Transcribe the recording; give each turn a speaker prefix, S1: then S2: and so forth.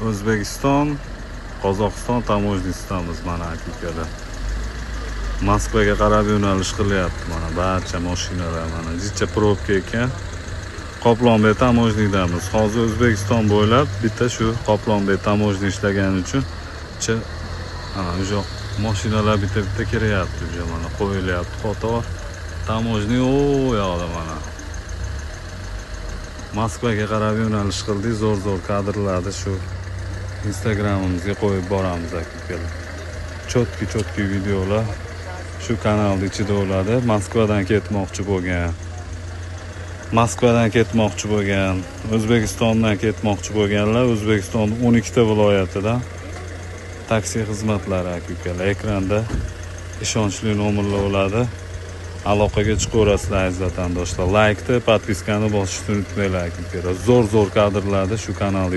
S1: O'zbekiston, Qozog'iston таможня sidamiz mana, aka ukalar. Moskvaga qarab yo'nalish qilyapti mana barcha mashinalar, mana jicha пробка ekan. Qoplonbek таможня damiz. Hozir O'zbekiston bo'ylab bitta shu Qoplonbek таможня ishlagani uchun mana уже mashinalar bitta-bitta kiryapti, уже mana qo'yilyapti qator. Таможня u yoqda mana. Moskvaga qarab yo'nalish qildik. Zo'r-zo'r kadrlarni shu Instagramimizga qo'yib boramiz, aka ukalar. Чётки чётки videolar shu kanalni ichida bo'ladi. Moskvadan ketmoqchi bo'lgan, O'zbekistondan ketmoqchi bo'lganlar O'zbekistonning 12 ta viloyatidan taksi xizmatlari, aka ukalar. Ekranda ishonchli nomerlar bo'ladi. Aloqaga chiqaverasizlar, aziz vatandoshlar. Laykni, подписка ni bosishni unutmanglar, aka ukalar. Zo'r-zo'r kadrlarni shu kanalda